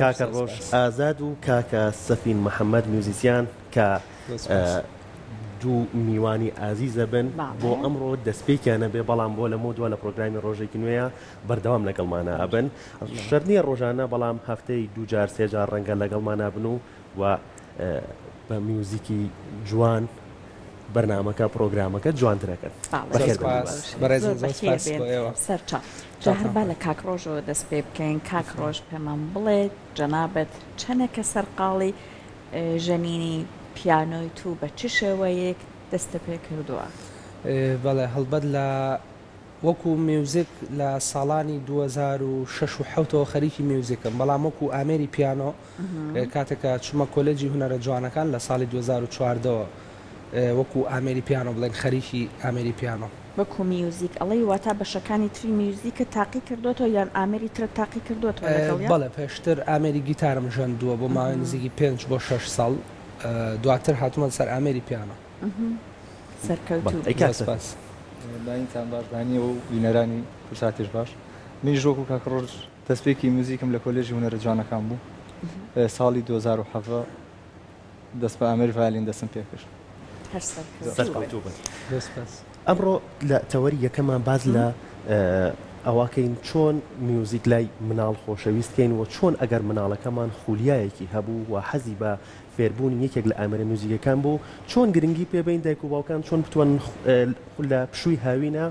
کاکە ڕۆژ ئازاد و کاکە سەفین محەممەد میوزیسیان کە دوو میوانی ئازیزە بن بۆ ئەمڕۆ دەستپێکیانە بێ بەڵام بۆ لەمە دوا لە پرۆگرامی ڕۆژێکی نوێیە بەردەوام لەگەڵمانە ئەبن شەر نییە ڕۆژانە بەڵام هەفتەی دووجار سێجار ڕەنگە لەگەڵمانە بن و و بە میوزیکی جوان بەرنامەکە پرۆگرامەکە جوانترەکەن. سەرچاو جا هەر با لە کاک ڕۆژەوە دەست پێ بکەین کاک ڕۆژ پێمان بڵێ جەنابت چەنێکە سەرقاڵی ژەنینی پیانۆیت و بە چ شێوەیەک دەستت پێ کردووە؟ بەڵێ هەڵبەت لە وەکو میوزیک لە ساڵانی 2006 و حەوتەوە خەریکی میوزیکم بەڵام وەکو ئامێری پیانۆ کاتێک کە چوومە کۆلێجی هونەرە جوانەکان لە ساڵی 2014 ەوە وەکو ئامێری پیانۆ بڵێن خەریکی ئامێری پیانۆ. وەکو میوزیک ئەڵێی واتا بەشەکانی تری میوزیکت تاقی کردۆتەوە یان ئامێری ترت تاقی کردۆتەوە لەگەڵیا؟ بەڵێ پێشتر ئامێری گیتارم ژەندووە بۆ ماوەی نزیکی پێنج بۆ شەش ساڵ دواتر هاتوومە سەر ئامێری پیانۆ. سەرکەوتوو ئەی کاک سەفین. سپاس. بەینتان باش بەینی و بینەرانی کوردساتیش باش منیش وەکو کاک ڕۆژ دەستپێکی میوزیکم لە کۆلێژی هونەرە جوانەکان بوو ساڵی 2017 دەست بە ئامێری ڤایۆلین دەستم پێکرد. هەر سەرکەوتوو سەرکەوتوو بن. زۆر سپاس. ئەمڕۆ لە تەوەری یەکەمان باس لە ئەوەکەین چۆن میوزیک لای مناڵ خۆشەویست کەین و چۆن ئەگەر مناڵەکەمان خولیایەکی هەبوو و حەزی بە فێربوونی یەکێک لە ئامێرە میوزیکەکان بوو چۆن گرنگی پێ بەین دایک و باوکان چۆن بتوانن لە پشووی هاوینە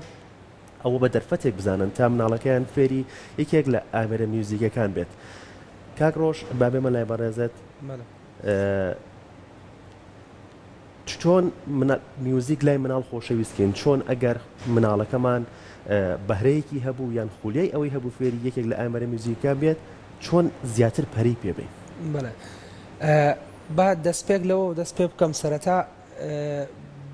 ئەوە بە دەرفەتێک بزانن تا مناڵەکەیان فێری یەکێک لە ئامێرە میوزیکەکان بێت. کاک ڕۆژ با بێمە لای بەڕێزت. چۆن میوزیک لای مناڵ خۆشەویست کەین؟ چۆن ئەگەر مناڵەکەمان بەهرەیەکی هەبوو یان خولیای ئەوەی هەبوو فێری یەکێک لە ئامێرە میوزیکەکان بێت چۆن زیاتر پەرەی پێ بەین؟ بەڵێ با دەستپێک لەوەوە دەست پێ بکەم سەرەتا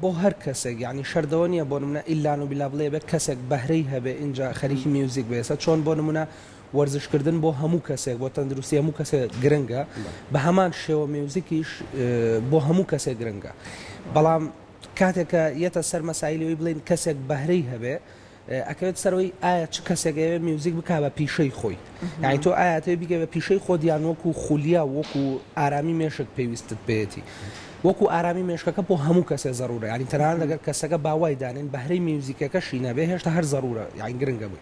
بۆ هەر کەسێک یانی شەرت ئەوە نییە بۆ نمونە ئیلان و بیلا بڵێ بێت کەسێک بەهرەی هەبێ ئینجا خەریکی میوزیک بێ ئێستا چۆن بۆ نمونە وەرزشکردن بۆ هەموو کەسێک بۆ تەندروستی هەموو کەسێک گرنگە بە هەمان شێوە میوزیکیش بۆ هەموو کەسێک گرنگە بەڵام کاتێک کە یەتە سەر مەسایلی ئەوی بڵێین کەسێک بەهرەی هەبێ ئەکەوێت سەرەوەی ئایا چ کەسێک ئەیەوێ میوزیک بکا بە پیشەی خۆی یانی تۆ ئایا ئەتەوێ بیکەی بە پیشەی خۆت یان وەکو خولیا وەکو ئارامی مێشک پێویستت پێیەتی وەکو ئارامی مێشکەکە بۆ هەموو کەسێ زەرورە یانی تەنانەت ئەگەر کەسەکە با وای دانێن بەهرەی میوزیکەکەشی نەبێ هێشتا هەر زەرورە یانی گرنگە بۆی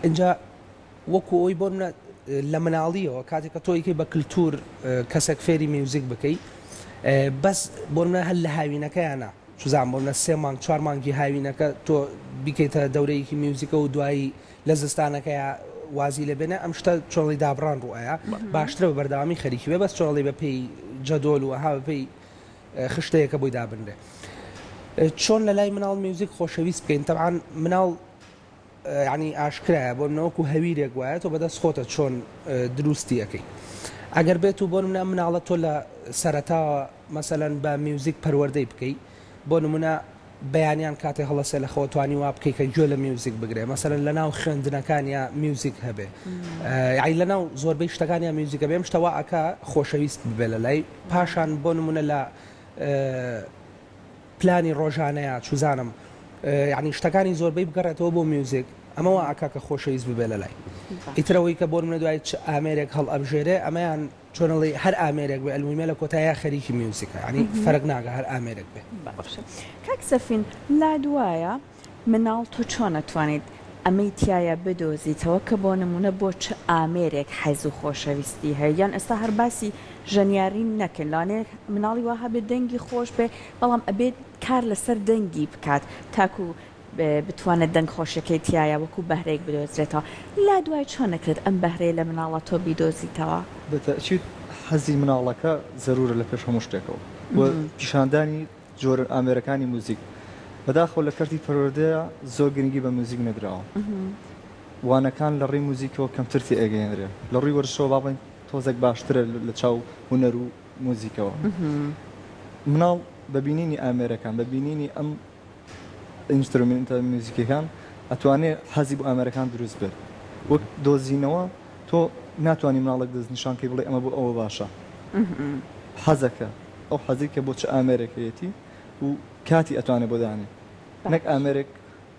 ئینجا وەکو ئەوەی بۆ منە لە مناڵیەوە کاتێک کە تۆ یکەی بە کللتور کەسێک فێری میوزیک بکەی بەس بۆ منە هەر لە هاوینەکەیانە چزان بۆ منە سێ مانگ چوار مانگی هاوینەکە تۆ بیکەیتە دەورەیەکی میوزیکە و دوایی لە زستانەکەیا وازی لێ بێنە ئەم شتە چۆڵی دابڕان ڕوئەیە باشترە بە بەردەوامی خەریکی بێ بەس چۆڵی بە پێی جەدۆل و ئەها بە پێی خشتەیەکە بۆی دابنرێ چۆن لە لای مناڵ میوزیک خۆشەویست بکەین تەبعەن مناڵ یانی ئاشکرایە بۆ منە وەکو هەویرێک وایە تۆ بەدەست خۆتە چۆن دروستی ئەکەی ئەگەر بێت و بۆ منە مناڵە تۆ لە سەرەتاوە مەسەلەن بە میوزیک پەروەردەی بکەی بۆ نمونە بەیانیان کاتێ هەڵەسێ لە خەوە توانی وا بکەی کە گوێ لە میوزیک بگرێ مەسەلەن لە ناو خوێندنەکانیا میوزیک هەبێ یانی لە ناو زۆربەی شتەکانیا میوزیک هەبێ ئەم شتە وا ئەکا خۆشەویست ببێ لە لای پاشان بۆ نمونە لە پلانی ڕۆژانەیا چوزانم یانی شتەکانی زۆربەی بگەڕێتەوە بۆ میوزیک ئەمە وا ئەکا کە خۆشەویست ببێ لە لای ئیتر ئەوەی کە بۆ نمونە دوای چ ئامێرێک هەڵئەبژێرێ ئەمەیان چۆن ئەڵێی هەر ئامێرێک بێ ئەلمویمە لە کۆتاییا خەریکی میوزیکە یانی فەرق ناکا هەر ئامێرێک بێ. باشە کاک سەفین لات وایە مناڵ تۆ چۆن ئەتوانیت ئەمەی تیایا بدۆزیتەوە کە بۆ نمونە بۆ چ ئامێرێک حەز و خۆشەویستی هەیە یان ئێستا هەر باسی ژەنیاری نەکەین لەوانەیە مناڵی وا هەبێت دەنگی خۆش بێ بەڵام ئەبێت کار لەسەر دەنگی بکات تاکو بتوانێت دەنگ خۆشیەکەی تیایا وەکو بەهرەیەک بدۆزرێتەوە لا دوای چۆن ئەکرێت ئەم بەهرەیە لە مناڵا تۆ بیدۆزیتەوە؟ بە تەئکید حەزی مناڵەکە زەرورە لە پێش هەموو شتێکەوە و پیشاندانی جۆرە ئامێرەکانی موزیک بەداخەوە لە کەرتی پەروەردەیا زۆر گرنگی بە موزیک نەدراوە وانەکان لە ڕێی موزیکەوە کەمتر تێئەگەیەنرێ لە ڕووی وەرزشەوە با بڵێین تۆزێک باشترە لە چاو هونەر و موزیکەوە مناڵ بە بینینی ئامێرەکان بە بینینی ئەم ئینسترومێنتە میوزیکیەکان ئەتوانێ حەزی بۆ ئامێرەکان دروست بێت وەک دۆزینەوە تۆ ناتوانی مناڵێک دەستنیشان کەی بڵێ ئەمە بۆ ئەوە باشە حەزەکە ئەو حەزی کە بۆ چ ئامێرێک هەیەتی و کاتی ئەتوانێ بۆ دانێ نەک ئامێرێک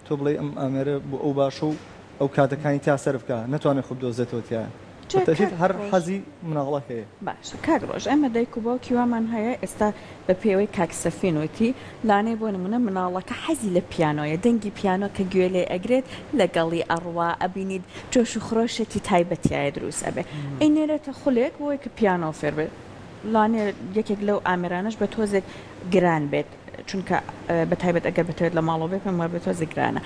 تۆ بڵێ ئەم ئامێرە بۆ ئەو باشە و ئەو کاتەکانی تا سەرف بکە نەتوانێت خۆ بدۆزێتەوە تیایە. جا بەتەئکید کاک هەر ڕۆژ حەزی مناڵەکەیە. باشە کاک ڕۆژ ئێمە دایک و باوکی وامان هەیە ئێستا بە پێوەی کاک سەفین وتی لانەیە بۆ نمونە مناڵەکە حەزی لە پیانۆیە دەنگی پیانۆ کە گوێ لێ ئەگرێت لەگەڵی ئەڕوا ئەبینیت جۆش و خرۆشێکی تایبەتیایە دروست ئەبێ ئەینێرێتە خولێک بۆی کە پیانۆ فێر بێت لانەیە یەکێک لەو ئامێرانەش بە تۆزێک گران بێت چونکە بە تایبەت ئەگەر بتەوێت لە ماڵەوە بێ پێم وابێ تۆزێک گرانە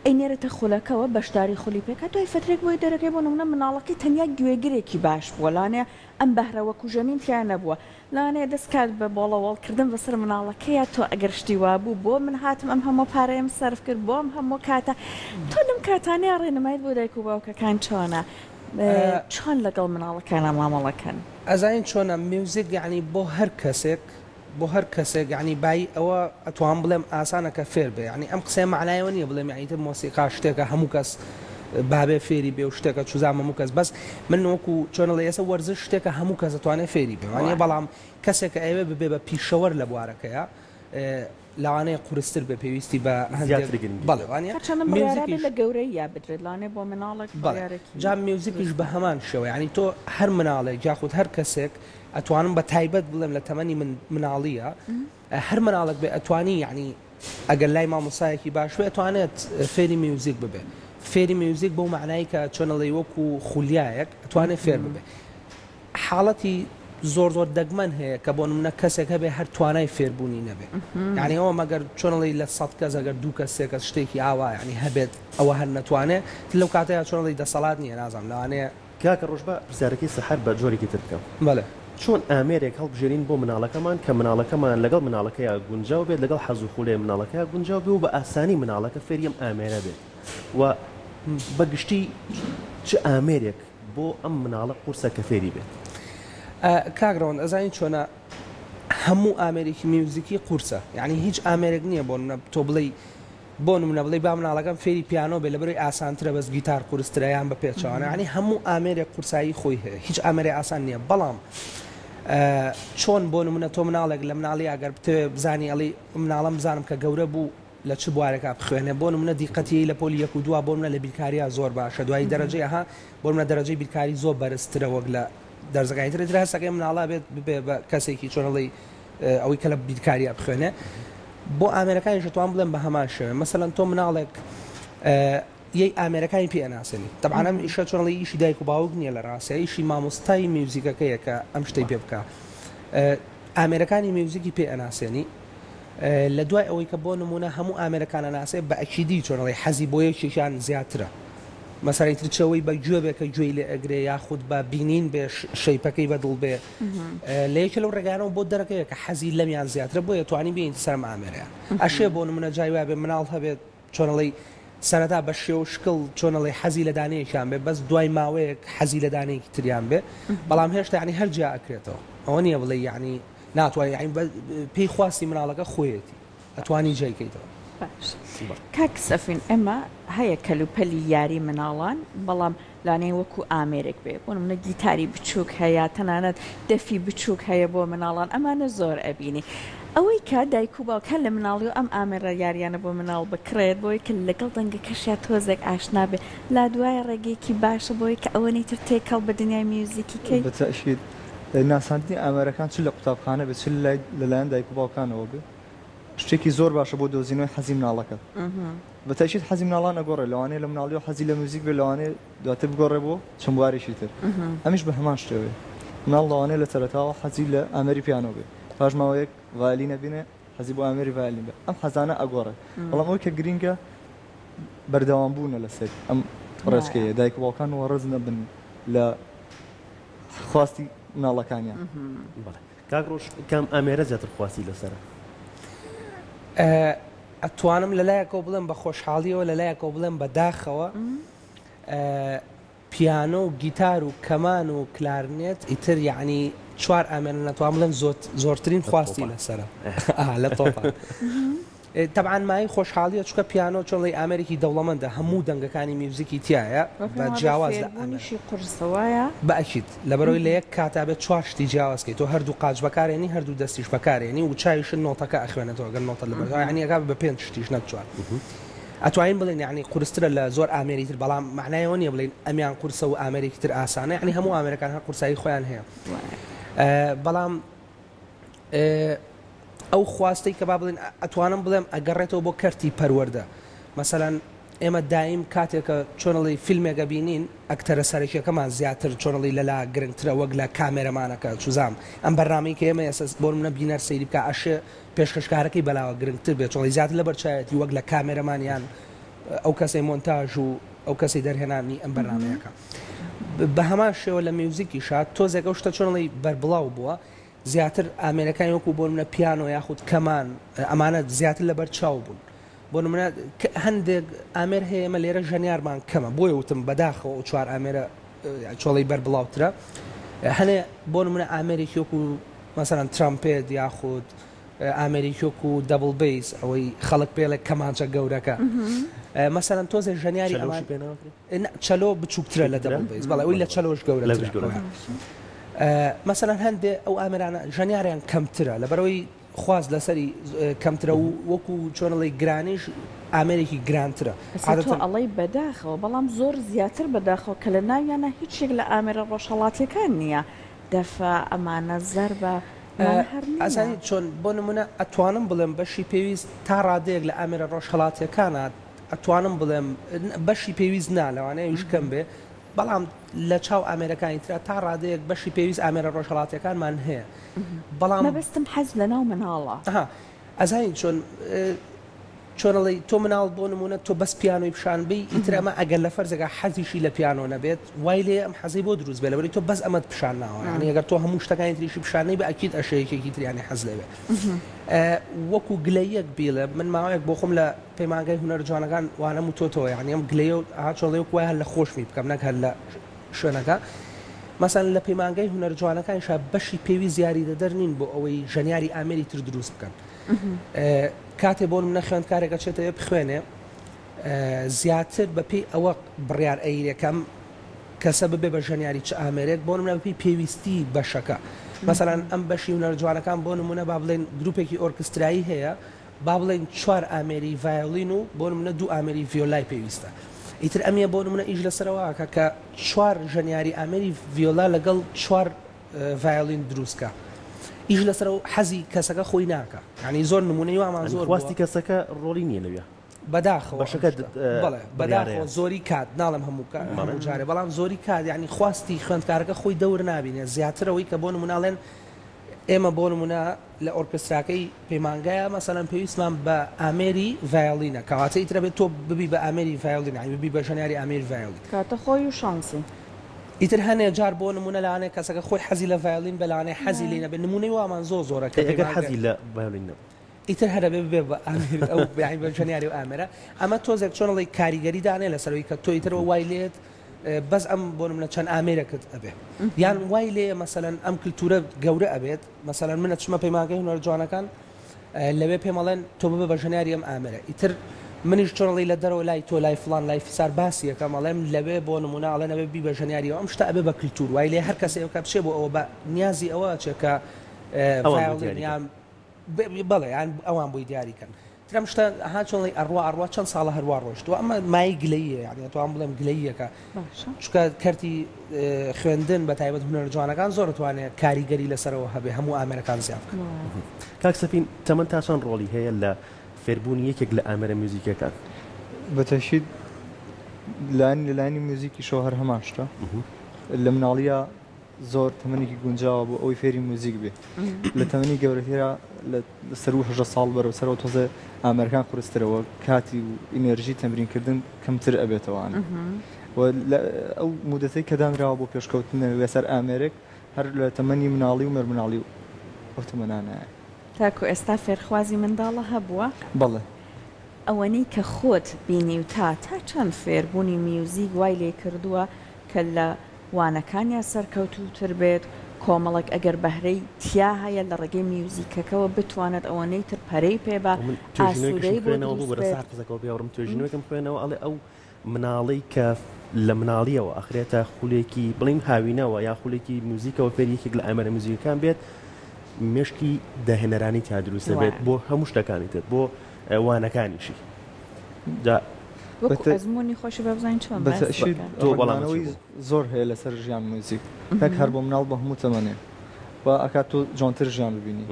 ئەینێرێتە خولەکەوە بەشداری خولی پێکا دوای فەترێک بۆی دەرەکەی بۆ نمونە مناڵەکەی تەنیا گوێگرێکی باش بووە لانەیە ئەم بەهرە وەکو ژەنین تیا نەبووە لەوانەیە دەست کات بە بۆڵەوەڵ کردن بەسەر مناڵەکەیا تۆ ئەگەر شتی وابوو بۆ من هاتم ئەم هەموو پارەیەم سەرف کرد بۆ ئەم هەموو کاتە تۆ لەم کاتانەیا ڕێنمایت بۆ دایک و باوکەکان چۆنە چۆن لەگەڵ مناڵەکانا مامەڵە کەن؟ ئەزانی چۆنە میوزیک یەعنی بۆ هەر کەسێک بۆ هەر کەسێک یەعنی بایی ئەوە ئەتوانم بڵێم ئاسانە کە فێر بێ یەعنی ئەم قسەیە مەعنای ئەوە نییە بڵێم یەعنی تر مۆسیقا شتێکە هەموو کەس بابێ فێری بێ و شتێکە چوزانم هەموو کەس بەس من وەکو چۆن ئەڵێ ئێستا وەرزش شتێکە هەموو کەس ئەتوانێ فێری بێ وانیە بەڵام کەسێک کە ئەیەوێ ببێ بە پیشەوەر لە بوارەکەیا لەوانەیە قورستر بێ پێویستی بە هەندێک زیاتر گرنگی بەڵێ وانیە هەرچەندە بڕیارە بێ میوزیکیش لە گەورەییا بدرێت لەوانەیە بۆ مناڵێک بەڵێ بڕیارێکی جا میوزیکیش دروست بە بێت. هەمان شێوە یانی تۆ هەر مناڵێک یاخود هەر کەسێک ئەتوانم بە تایبەت بڵێم لە تەمەنی من مناڵیە هەر مناڵێک بێ ئەتوانی یانی ئەگەر لای مامۆستایەکی باش بێ ئەتوانێت فێری میوزیک ببێ فێری میوزیک بەو مەعنای کە چۆن ئەڵێی وەکو خولیایەک ئەتوانێ فێر ببێ حاڵەتی زۆر زۆر دەگمەن هەیە کە بۆ نمونە کەسێک هەبێ هەر توانای فێربوونی نەبێ یعنی ئەوە مەگەر چۆن ئەڵێی لە سەد کەس ئەگەر دوو کەس سێ کەس شتێکی ئاوا یعنی هەبێت ئەوە هەر نەتوانێ لەو کاتەیا چۆن ئەڵێی دەسەڵات نییە نازانم لەوانەیە کاکە ڕۆژ با پرسیارەکەی سەحەر بە جۆرێکی تر بکەم. بەڵێ. چۆن ئامێرێک هەڵبژێرین بۆ مناڵەکەمان کە مناڵەکەمان لەگەڵ مناڵەکەیا گونجاو بێت لەگەڵ حەز و خولیای مناڵەکەیا گونجاو بێ و بە ئاسانی مناڵەکە فێری ئەم ئامێرە بێت و بە گشتی چ ئامێرێک بۆ ئەم مناڵە قورسە کە فێری بێت؟ کاک ڕەوەند ئەزانی چۆنە هەموو ئامێرێکی میوزیکی قورسە یانی هیچ ئامێرێک نییە بۆ نمونە تۆ بڵێی بۆ نمونە بڵێی با مناڵەکەم فێری پیانۆ بێ لەبەرئەوەی ئاسانترە بەس گیتار قورسترە یان بە پێچەوانە یانی هەموو ئامێرێک قورسایی خۆی هەیە هیچ ئامێرێ ئاسان نییە بەڵام چۆن بۆ نمونە تۆ مناڵێک لە مناڵی ئەگەر بتەوێ بزانی ئەڵی مناڵم بزانم کە گەورە بوو لە چ بوارێکا بخوێنێ بۆ نمونە دیقەتیی لە پۆلی یەک و دوا بۆ منە لە بیرکاریا زۆر باشە دوایی دەرەجەی ئەها بۆ منە دەرەجەی بیرکاری زۆر بەرزترە وەک لە دەرزەکانی تر تر هەستەکەی مناڵە بێت ببێ بە کەسێکی چۆنەڵی ئەوەی کە لە بیرکاریا بخوێنێ بۆ ئامێرەکانیش ئەتوانم بڵێم بە هەمان شێوە مەسەلەن تۆ مناڵێک یەی ئامێرەکانی پێ ئەناسێنی تەبعەن ئەم ئیشە چۆن ئەڵێی ئیشی دایک و باوک نییە لە ڕاستیا ئیشی مامۆستای میوزیکەکەیە کە ئەم شتەی پێ بکا ئامێرەکانی میوزیکی پێ ئەناسێنی لە دوای ئەوەی کە بۆ نمونە هەموو ئامێرەکان ئەناسێ بە ئەکیدی چۆن ئەڵێی حەزی بۆ یەکێکیان زیاترە مەسەلەی تر چەوەی بە گوێ بێ کە گوێی لێ ئەگرێ یاخود بە بینین بێ shape ەکەی بە دڵ بێ لە یەکێ لەو ڕێگانەوە بۆ دەرەکەوێ کە حەزی لەمیان زیاترە بۆیە توانی بێنیتە سەر ئەم ئامێرەیان ئەشێ بۆ نمونە جای وابێ مناڵ هەبێت چۆن ئەڵێی سەرەتا بە شێوە و شکڵ چۆن ئەڵێی حەزی لە دانەیەکیان بێ بەس دوای ماوەیەک حەزی لە دانەیەکی تریان بێ بەڵام هێشتا یعنی هەر جیا ئەکرێتەوە ئەوە نییە بڵێ یعنی ناتوانانی یعنی پێی خواستی مناڵەکە خۆیەتی ئەتوانی جیای کەیتەوە. باش کاک سەفین ئێمە هەیە کەلوپەلی یاری مناڵان بەڵام لانەیە وەکو ئامێرێک بێ بۆ نمونە گیتاری بچوک هەیە تەنانەت دەفی بچوک هەیە بۆ مناڵان ئەمانە زۆر ئەبینی ئەوەی کە دایک و باوک هەر لە مناڵیەوە ئەم ئامێرە یاریانە بۆ مناڵ بکڕێت بۆی کە لەگەڵ دەنگەکەشیا تۆزێک ئاشنا بێ لادوایە ڕێگەیەکی باشە بۆی کە ئەوەنەی تر تێکەڵ بە دنیای میوزیکی کەی. بە تەئکید ناساندنی ئامێرەکان چ لە قوتابخانە بێت چ لەلایەن دایک و باوکانەوە بێت شتێکی زۆر باشە بۆ دۆزینەوەی حەزی مناڵەکەت. بە تەئکید حەزی مناڵان ئەگۆڕێ لەوانەیە لە مناڵیەوە حەزی لە میوزیک بێ لەوانەیە دواتر بگۆڕێ بۆ چەند بوارێکی تر ئەمیش بە هەمان شێوەیە مناڵ لەوانەیە لە سەرەتاوە حەزی لە ئامێری پیانۆ بێ پاش ماوەیەک ڤایۆلین ئەبینێ حەزی بۆ ئامێری ڤایۆلین بێ ئەم حەزانە ئەگۆڕێ بەڵام ئەوەی کە گرینگە بەردەوام بوونە لەسەر ئەم ڕێچکەیە دایک و باوکان وەڕز نەبن لە خواستی مناڵەکانیان. بەڵێ کاک ڕۆژ کام ئامێرە زیاتر خواستی لەسەرە؟ ئەتوانم لەلایەکەوە بڵێم بە خۆشحاڵیەوە لەلایەکەوە بڵێم بە داخەوە پیانۆ و گیتار و کەمان و کلارنێت ئیتر یعنی چوار ئامێرە نەتوان بڵێم زۆرترین خواستی لەسەرە لە تۆپان تەبعەن مایەی خۆشحاڵیە چونکە پیانۆ چۆن ڵێی ئامێرێکی دەوڵەمەندە هەموو دەنگەکانی میوزیکی تیایە بە جیاواز لە ئامێرە. فێربوونیشی قورسە وایە؟ بە ئەکید لەبەرئەوەی لە یەک کاتا بێت چوار شتی جیاواز کەی تۆ هەردوو قاچ بەکارێنی هەردوو دەستیش بەکارێنی و چاویشت نۆتەکە ئەخوێنێتەوە گەر نۆتە لەبەر یانی ئەکا بە پێنج شتیش نەک چوار. ئەتوانین بڵێین یانی قورسترە لە زۆر ئامێری تر بەڵام مەعنای ئەوە نییە بڵێین ئەمیان قورسە و ئامێرێکی تر ئاسانە یانی هەموو ئامێرەکان هەر قورسایی خۆیان هەیە بەڵام ئەو خواستەی کە با بڵێن ئەتوانم بڵێم ئەگەڕێتەوە بۆ کەرتی پەروەردە مەسەلەن ئێمە دایم کاتێکە چۆنڵی فیلمێکە بینین ئەکتەرە سەرەکیەکەمان زیاتر چۆنڵی لەلا گرنگترە وەک لە کامێرەمانەکە چوزام ئەم بەرنامەی کە ئێمە ئێستا بۆ منە بینەر سەیری بکە ئەشێ پێشکەشکارەکەی بەلاوە گرنگتر بێت چۆنڵی زیاتر لەبەر چاوێتی وەک لە کامێرەمان یان ئەو کەسەی مۆنتاژ و ئەو کەسەی دەرهێنانی ئەم بەرنامەیەکە بە هەمان شێوە لە میوزیکیشا تۆزێک ئەو شتە چۆنڵی بەربڵاو بووە زیاتر ئامێرەکانی وەکو بۆ نمونە پیانۆ یاخود کەمان ئەمانە زیاتر لەبەر چاو بوون بۆ نمونە هەندێک ئامێر هەیە ئێمە لێرە ژەنیارمان کەمە بۆیە وتم بەداخەوە ئەو چوار ئامێرە چۆڵی بەر بڵاوترە هەنێ بۆ نمونە ئامێرێکی وەکو مەسەلەن ترامپێت یاخود ئامێرێکی وەکو double bass ئەوەی خەڵک پێڵێ کەمانچە گەورەکە مەسەلەن تۆزێ ژەنیاری ئەمان چەلۆ بچووکترە لە double bass بەڵێ ئەوی لە چەلۆش گەورەترە مەسەلەن هەندێ ئەو ئامێرانە ژەنیاریان کەمترە لەبەرەوەی خواست لەسەری کەمترە و وەکو چۆنڵی گرانیش ئامێرێکی گرانترە. ئێستا تۆ ئەڵێی بەداخەوە بەڵام زۆر زیاتر بەداخەوە کە لە ناویانا هیچ یەک لە ئامێرە ڕۆژهەڵاتیەکان نییە دەفە ئەمانە زەربە ئەمانە هەر نییە. ئەزانی چۆن بۆ نمونە ئەتوانم بڵێم بەشی پێویست تا ڕادەیەک لە ئامێرە ڕۆژهەڵاتیەکانا ئەتوانم بڵێم بەشی پێویست نا لەوانەیە ئەویش کەم بێ بەڵام لە چاو ئامێرەکانی ترا تا ڕادەیەک بەشی پێویست ئامێرە ڕۆژهەڵاتیەکانمان هەیە بەڵام مەبەستم حەز لەناو مناڵە. ئەها ئەزانی چۆن چۆن ئەڵێی تۆ مناڵ بۆ نمونە تۆ بەس پیانۆی پیشان بەی ئیتر ئەمە ئەگەر لە فەرزێکا حەزیشی لە پیانۆ نەبێت وای لێیە ئەم حەزەی بۆ دروست بێ لەبەرئەوەی تۆ بەس ئەمەت پیشان ناوە یانی ئەگەر تۆ هەموو شتەکانی تریشی پیشان نەی بە ئەکید ئەشێ یەکێکی تریانی حەز لێ بێ وەکو گلەییەک بیڵێم من ماوەیەک بۆ خۆم لە پەیمانگای هونەرە جوانەکان وانەم وتۆتەوە یانی ئەم گلەیە ئەها چۆڵێ وەکو وایە هەر لە خۆشمی بکەم نەک هەر لە شوێنەکە مەسەن لە پەیمانگای هونەرە جوانەکانیشا بەشی پێویست یاریدەدەر نین بۆ ئەوەی ژەنیاری ئامێری تر دروست بکەن کاتێ بۆ نمونە خوێندکارێک ئەچێتە ئەوێ بخوێنێ زیاتر بەپێی ئەوە بڕیار ئەیرێ کە ئەم کەسە ببێ بە ژەنیاری چ ئامێرێک بۆ نمونە بەپێی پێویستی بەشەکە مەسەلەن ئەم بەشی هونەرە جوانەکان بۆ نمونە با بڵێن گروپێکی ئۆرکسترایی هەیە با بڵێین چوار ئامێری ڤایۆلین و بۆ نمونە دوو ئامێری ڤیۆلای پێویستە ئیتر ئەمیە بۆ نمونە ئیش لەسەرەوە ئەکا کە چوار ژەنیاری ئامێری ڤیۆلا لەگەڵ چوار ڤایۆلین دروست کا ئیش لەسەر ئەو حەزی کەسەکە خۆی ناکا یانی زۆر نمونەی وامان زۆر بووە. خواستی کەسەکە ڕۆڵی نییە لەویا. بەداخەوە ئەم بەشەکە شتە بەڵێ بڕیارەیە. بەداخەوە زۆری کات ناڵێم هەموو کات هەموو جارێ بەڵام زۆری کات یانی خواستی خوێندکارەکە خۆی دەور نابینێ زیاتر ئەوەی کە بۆ نمونە ئەڵێن ئێمە بۆ نمونە لە ئۆرکستراکەی پەیمانگایە مەسەلەن پێویستمان بە ئامێری ڤایۆلینە کەواتە ئیتر ئەبێت تۆ ببی بە ئامێری ڤایۆلین یانی ببی بە ژەنیاری ئامێری ڤایۆلین. کاتە خۆی و شانسی. ئیتر هەنێ جار بۆ نمونە لەوانەیە کەسەکە خۆی حەزی لە ڤایۆلین بێ لەوانەیە حەزی لێی نەبێ نمونەی وامان زۆر زۆرە کە ئەگەر پەیمانگای. حەزی لە ڤایۆلین نەبوو. ئیتر هەر ئەبێ ببێ بە ئامێر ئەو یانی بە ژەنیاری ئەو ئامێرە ئەمە تۆزێک چۆن ئەڵێی کاریگەری دانێ لەسەر ئەوەی کە تۆ ئیتر وای لێت بەس ئەم بۆ نمونە چەند ئامێرێکت ئەبێ یان وای لێیە مەسەلەن ئەم کلتورە گەورە ئەبێت مەسەلەن من ئەچمە پەیمانگای هونەرە جوانەکان لەوێ پێم ئەڵێن تۆ ببە بە ژەنیاری ئەم ئامێرە ئیتر منیش چۆن ئەڵێی لە دەرەوە لای تۆ لای فڵان لای فسار باسی ئەکەم ئەڵێم لەوێ بۆ نمونە ئەڵێن ئەبێ ببی بە ژەنیاری ئەو ئەم شتە ئەبێ بە کلتور وای لێ هەر کەسێ کە بچێ بۆ ئەوە بە نیازی ئەوە ئەچێ کە ئەوان بۆی ڤایۆلین دیاری کەن. یان بەڵێ یان ئەوان بۆی دیاری کەن تر ئەم شتە ها چۆن ئەڵێی ئەڕوا ئەڕوا چەند ساڵە هەروا ڕۆیشتووە ئەمە مایەی گلەییە یانی ئەتوانم بڵێم گلەییەکە باشە. چونکە کەرتی خوێندن بە تایبەت هونەرە جوانەکان زۆر ئەتوانێ کاریگەری لەسەرەوە هەبێ هەموو ئامێرەکان زیاد بکەن. کاک سەفین تەمەن تا چەند ڕۆڵی هەیە لە فێربوونی یەکێک لە ئامێرە میوزیکیەکان؟ بە تەئکید لایەنی لە لایەنی میوزیکیشەوە هەر هەمان شتە لە مناڵییا زۆر تەمەنێکی گونجاوە بۆ ئەوەی فێری موزیک بێ لە تەمەنی گەورەترا لە سەروو 18 ساڵ بەرەو سەرەوە تۆزێ ئامێرەکان قورسترەوە کاتی و ئینێرژی تەمرینکردن کەمتر ئەبێتەوە و ئەو مودەتەی کە دانراوە بۆ پێشکەوتن لەسەر ئامێرێک هەر لە تەمەنی مناڵی و مێرمناڵی و ئەو تەمەنانایە. تاکو ئێستا فێرخوازی منداڵە هەبووە؟ بەڵێ. ئەوەنەی کە خۆت بینیوتە تا چەند فێربوونی میوزیک وای لێکردووە کە لە وانەکانیا سەرکەوتووتر بێت، کۆمەڵێک ئەگەر بەهرەی تیا هەیە لە ڕێگەی میوزیکەکەوە بتوانێت ئەوەنەی تر پەرەی پێ با، من توێژینەوەیەکیشم ئاسوودەیی بۆ خوێنەوە دروست ببورە بێت. سەحەر قسەکەوە بێوڕم توێژینەوەیەکم خوێنەوە ئەڵێ ئەو مناڵەی کە لە مناڵیەوە ئەخرێتە خولێکی بڵین هاوینەوە یا خولێکی میوزیکەوە فێری یەکێک لە ئامێرە میوزیکەکان بێت مێشکی داهێنەرانی تیا دروست دەبێت وایە. بۆ هەموو شتەکانی تر بۆ وانەکانیشی. جا وەکو ئەزموونی خۆشی با بزانین چۆن بە باسی تەئکید دەکات. تۆ وەڵامت چی ڕەنگدانەوەی بوو؟ زۆر هەیە لەسەر ژیان موزیک نەک هەر بۆ مناڵ بۆ هەموو تەمەنێ وا ئەکات تۆ جوانتر ژیان ببینی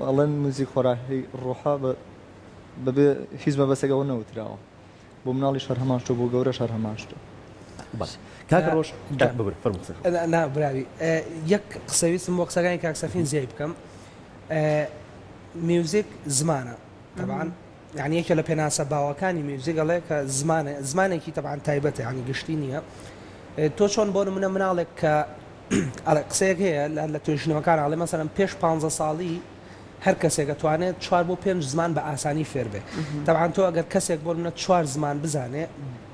ئەڵێن موزیک خۆراکی ڕۆحە بە بەبێ هیچ مەبەستێک ئەوە نەوتراوە بۆ مناڵیش هەر هەمان شتە بۆ گەورەش هەر هەمان شتە. بەڵێ کاک ڕۆژ ببورە فەرموو قسە کە. نا براوی یەک قسە ویستم بۆ قسەکانی کاک سەفین زیای بکەم میوزیک زمانە تەبعەن یانی یەکێ لە پێناسە باوەکانی میوزیک ئەڵێ کە زمانە زمانێکی تەبعەن تایبەتە یانی گشتی نییە تۆ چۆن بۆ نمونە مناڵێک کە ئەڵێ قسەیەک هەیە لە توێژینەوەکان ئەڵێ مەسەلەن پێش پ ساڵی هەر کەسێک ئەتوانێت چوار بۆ پێنج زمان بە ئاسانی فێر بێ تەبعەن تۆ ئەگەر کەسێک بۆ نمونە چوار زمان بزانێ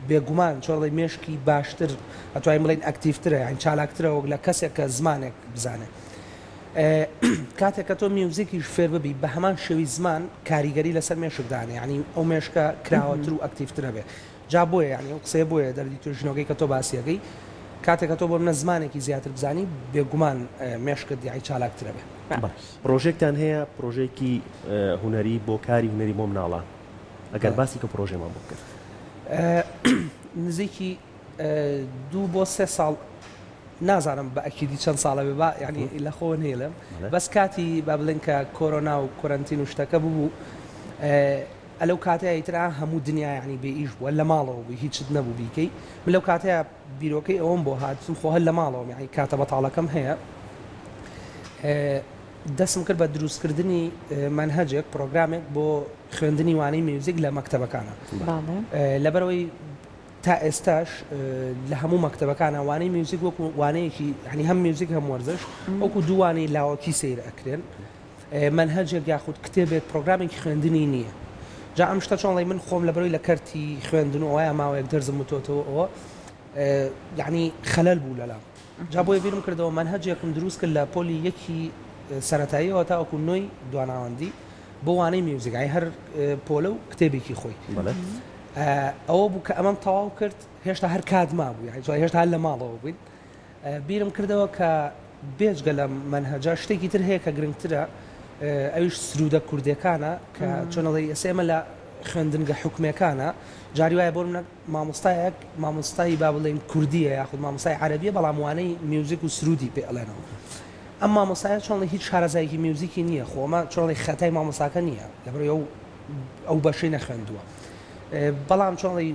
بێگومان چۆن ئەڵێ مێشکی باشتر ئەتوانین بڵێین ئەکتیڤترە یان چالاکترە وەک لە کەسێک کە زمانێک بزانێ کاتێک کە تۆ میوزیکیش فێر ببی بە هەمان شێوی زمان کاریگەری لەسەر مێشک دانێ یعنی ئەو مێشکە کراوەتر و ئەکتیڤترە بێ جا بۆیە یعنی ئەو قسەیە بۆیە دەردی توێژینەوەکەی کە تۆ باسیەکەی کاتێک کە تۆ بۆ منە زمانێکی زیاتر بزانی بێگومان مێشکت یعنی چالاکترە بێ. پرۆژێکتان هەیە پرۆژەیەکی هونەری بۆ کاری هونەری بۆ مناڵان ئەگەر باسی کە پرۆژەمان بۆ بکەن. نزیکی دوو بۆ سێ ساڵ نازانم بە ئەکیدی چەند ساڵە بێ با یعنی لە خۆوە نەیڵێم بەس کاتی با بڵێن کە کۆرۆنا و کورەنتین و شتەکە ببوو ئەلەو کاتەیە ئیتر هەموو دنیا یعنی بێ ئیش بووە لە ماڵەوە بووی هیچت نەبوو بیکەی من لەو کاتەیە بیرۆکەی ئەوەم بۆ هات خۆ هەر لە ماڵەوەم یعنی کاتە بەتاڵەکەم هەیە دەسم کرد بە دروستکردنی مەنهەجێک پرۆگرامێک بۆ خوێندنی وانەی میوزیک لە مەکتەبەکانە لەبەرەوەی تا ئێستاش لە هەموو مەکتەبەکانا وانەی میوزیک وەکو وانەیەکی یانی هەم میوزیک هەم وەرزش وەکو دوو وانەی لاوەکی سەیر ئەکرێن مەنهەجێک یاخود کتێبێک پرۆگرامێکی خوێندنی نییە جا ئەم شتە چۆن ڵی من خۆم لە بەرەوەی لە کەرتی خوێندن و ئەوە ماوەیەک دەرزم وتۆتەوە ئەوە یعنی خەلەل بوو لەلام جا بۆیە بیرم کردەوە مەنهەجێکم دروست کرد لە پۆلی یەکی سەتاییەوە تاوەکو نۆی دواناوەندی بۆ وانەی میوزیک ئای هەر پۆلە و کتێبێکی خۆی ئەوە بوو کە ئەمەم تەواو کرد هێشتا هەر کات مابوو یانی جوای هێشتا هەر لە ماڵەوە بووین بیرم کردەوە کە بێجگە لە مەنهەجە شتێکی تر هەیە کە گرنگترە ئەویش سرودە کوردیەکانە کە چۆن ئەڵێی ئێستا ئێمە لە خوێندنگە حکومیەکانە جاری وایە بۆ منە مامۆستایەک مامۆستای با بڵێین کوردیە یاخود مامۆستای عەرەبیە بەڵام وانەی میوزیک و سرودی پێ ئەڵێنەوە ئەم مامۆستایە چۆن هیچ شارەزایەکی میوزیکی نییە خۆ ئەمە چۆن خەتای مامۆستاکە نییە لەبەرئەوەی ئەو ئەو بەشەی نەخوێندووە بەڵام چۆن ئەڵێی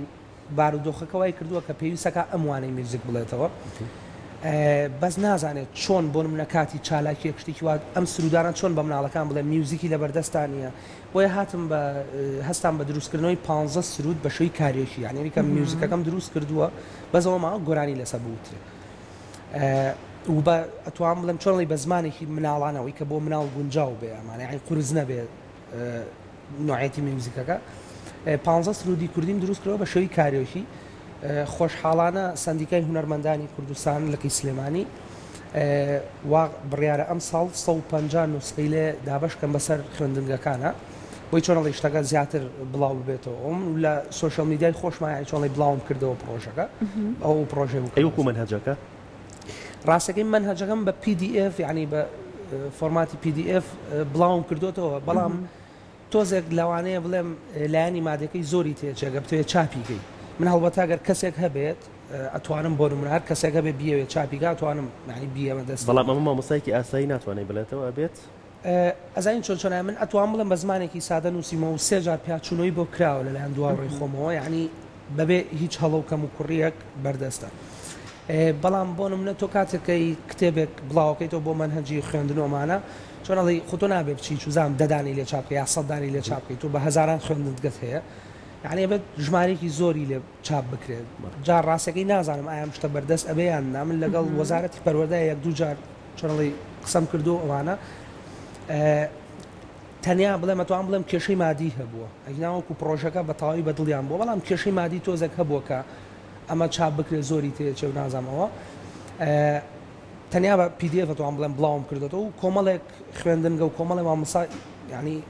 بارودۆخەکە وای کردووە کە پێویستەکە ئەم وانەی میوزیک بڵێتەوە بەس نازانێت چۆن بۆ نمونە کاتی چالاکیەک شتێکی وا ئەم سرودانە چۆن بە مناڵەکان بڵێ میوزیکی لەبەردەستا نییە بۆیە هاتم بە هەستام بە دروستکردنەوەی 15 سرود بە شێوەی کاریۆکی یعنی کە میوزیکەکەم دروست کردووە بەس ئەوە ماوە گۆرانی لەسەر بوترێ و بە ئەتوام بڵێم چۆن بە زمانێکی مناڵانەوەی کە بۆ مناڵ گونجاو بێ ئەمانە یعنی قورس نەبێ نوعیەتی میوزیکەکە پانزە سرودی کوردیم دروست کردوە بە شێوەی کاریۆکی خۆشحاڵانە سەندیکای هونەرمەندانی کوردستان لقی سلێمانی وا بڕیارە ئەم ساڵ 150 نوسخەی لێ دابەش کەم بەسەر خوێندنگەکانە بۆی چۆن ئەڵێ شتەکە زیاتر بڵاو ببێتەوە ئەوم لە سۆشیال میدیای خۆشمان یانی چۆن بڵاوم کردەوە پرۆژەکە ئەو پرۆژەی ئەی وەکو مەنهەجەکە ڕاستەکەی مەنهەجەکەم بە PDF یعنی بە فۆرماتی PDF بڵاوم کردوتەوە بەڵام تۆزێک لەوانەیە بڵێم لایەنی مادەکەی زۆری تێچێ گە بتەوێت چاپی کەی من هەڵبەتە گەر کەسێک هەبێت ئەتوانم بۆ نمونە هەر کەسێک هەبێ بیەوێت چاپی کا ئەتوانم یعنی بیەمە دەستی. بەڵام ئەمە مامۆستایەکی ئاسایی ناتوانێت بڵێتەوە ئەبێت. ئەزانی چۆن چۆنە من ئەتوانم بڵێم بە زمانێکی سادە نووسیمەوە و سێ جار پیاچوونەوەی بۆ کراوە لەلایەن دواوڕێی خۆمەوە یعنی بەبێ هیچ هەڵە و کەموکوڕییەک بەردەستە. بەڵام بۆ نمونە تۆ کاتێک کە کتێبێک بڵاوەکەیتەوە بۆ مەنهەجی خوێندن و ئەمانە چۆن ئەڵێی خۆ تۆ نابێ بچی چوزانم دە دانەی لێ چاپ بکەی یا سەد دانەی لێ چاپ بکەی تۆ بە هەزاران خوێندنگەت هەیە یعنی ئەبێت ژمارەیەکی زۆری لێ چاپ بکرێت جا ڕاستەکەی نازانم ئایا ئەم شتە بەردەست ئەبێ یان نا من لەگەڵ وەزارەتی پەروەردە یەک دوو جار چۆن ئەڵێی قسەم کردو ئەوانە تەنیا بڵێم ئەتوانم بڵێم کێشەی مادی هەبووە ئەگینا وەکو پڕۆژەکە بە تەواوی بە دڵیان بووە بەڵام کێشەی مادی تۆزێک هەبووە کە ئەمە چاپ بکرێت زۆری تێچێ و نازانم ئەوە تەنیا بە PDF ئەتوانم بڵێم بڵاوم کردۆتەوە و کۆمەڵێک خوێندنگە و کۆمەڵێک مامۆستا یعنی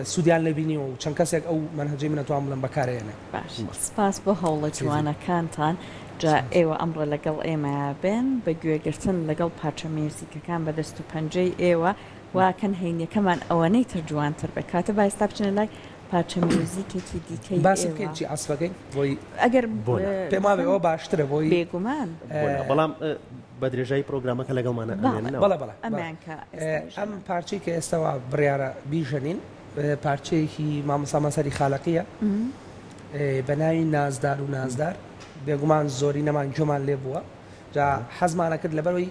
سوودیان لێ بینیوە و چەند کەسێک ئەو مەنهەجەی من ئەتوانم بڵێم بەکارئێنێ. باش سپاس بۆ هەوڵە جوانەکانتان جا ئێوە ئەمڕۆ لەگەڵ ئێمەیا بێن بە گوێگرتن لەگەڵ پارچە میوزیکەکان بە دەست و پەنجەی ئێوە وا کەن هەینیەکەمان ئەوەنەی تر جوانتر بێت کاتە با ئێستا بچینە لای پارچە میوزیکێکی دیکەی باسی بکەین چی عەسفەکەین بۆی ئەگەر پێم وابێ ئەوە باشترە بۆی بێگومان بەڵام بە درێژایی پرۆگرامەکە لەگەڵمانە ئەمێننەوە. بەڵێ بەڵێ ئەم پارچەی کە ئێستا وا بڕیارە بیژەنین پارچەیەکی مامۆستا مەزهەری خالەقیە بە ناوی نازدار و نازدار بێگومان زۆری نەمان گوێمان لێ بووە جا حەزمانە کرد لەبەرەوەی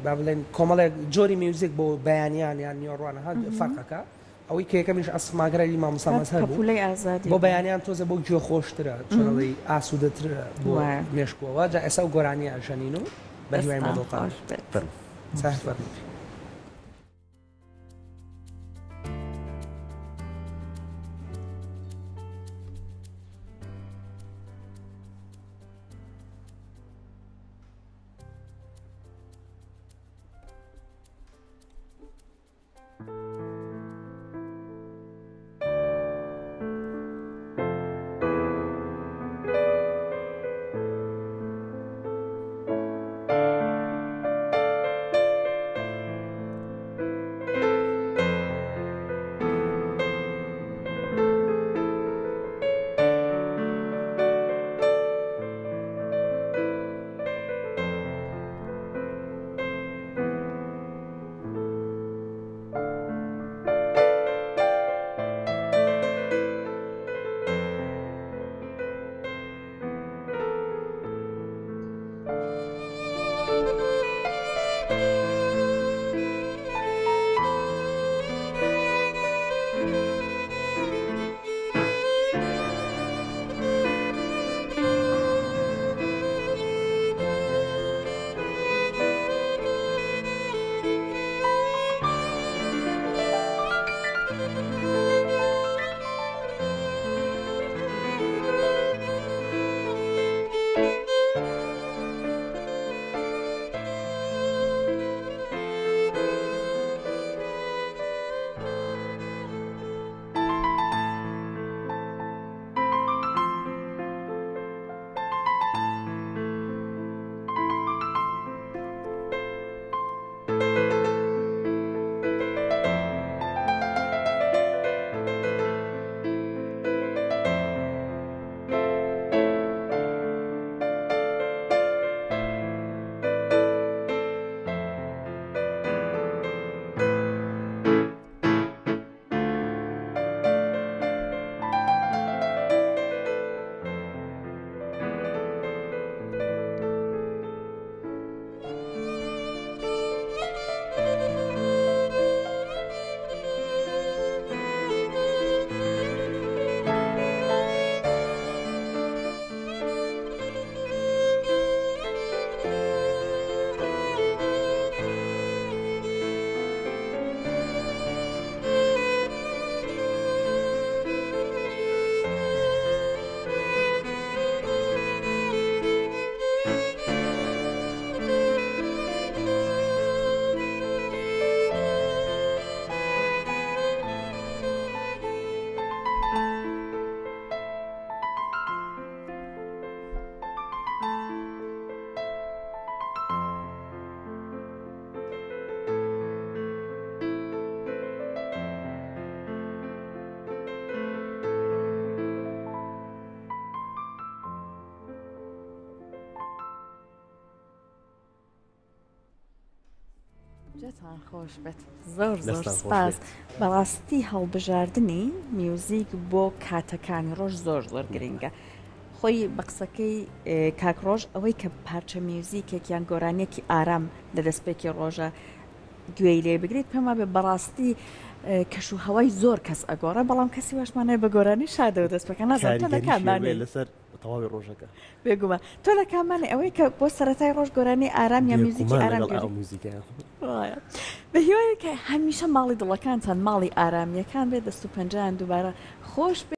با بڵێن کۆمەڵێک جۆری میوزیک بۆ بەیانیان یان نیۆڕوانە فەرقەکە ئەوەی کە یەکەمیش ئەسماگەرەری مامۆستا مەزهەر بوو پەپوولەی ئازادی بۆ بەیانیان تۆزێ بۆ گوێ خۆشترە چۆنەڵی ئاسوودەترە بۆ مێشکەوە جا ئێستا و گۆرانیە ژەنین و بە هیوای مەدڵتان خۆش بێت. فەرموو. ساحب فەرموو. جێتان خۆش بێت زۆر زۆر سپاس بەڕاستی هەڵبژاردنی میوزیک بۆ کاتەکانی ڕۆژ زۆر زۆر گرنگە خۆی بە قسەکەی کاک ڕۆژ ئەوەی کە پارچە میوزیکێک یان گۆرانیەکی ئارام لە دەستپێکی ڕۆژە گوێی لێ بگریت پێم وابێ بەڕاستی کەش و هەوای زۆر کەس ئەگۆڕێ بەڵام کەسی واشمان هەیە بە گۆرانی شادەوە دەست پێکە نازانم تۆ لە کامانەی لەسەر تەواوی ڕۆژەکە بێگومان تۆ لە کامانەی ئەوەی کە بۆ سەرەتای ڕۆژ گۆرانی ئارام یا میوزیکی ئارام لەگەڵ ئەو میوزیکە وایە بە هیوای کە هەمیشە ماڵی دڵەکانتان ماڵی ئارامیەکان بێت دەست و پەنجەیان دووبارە خۆش بێت.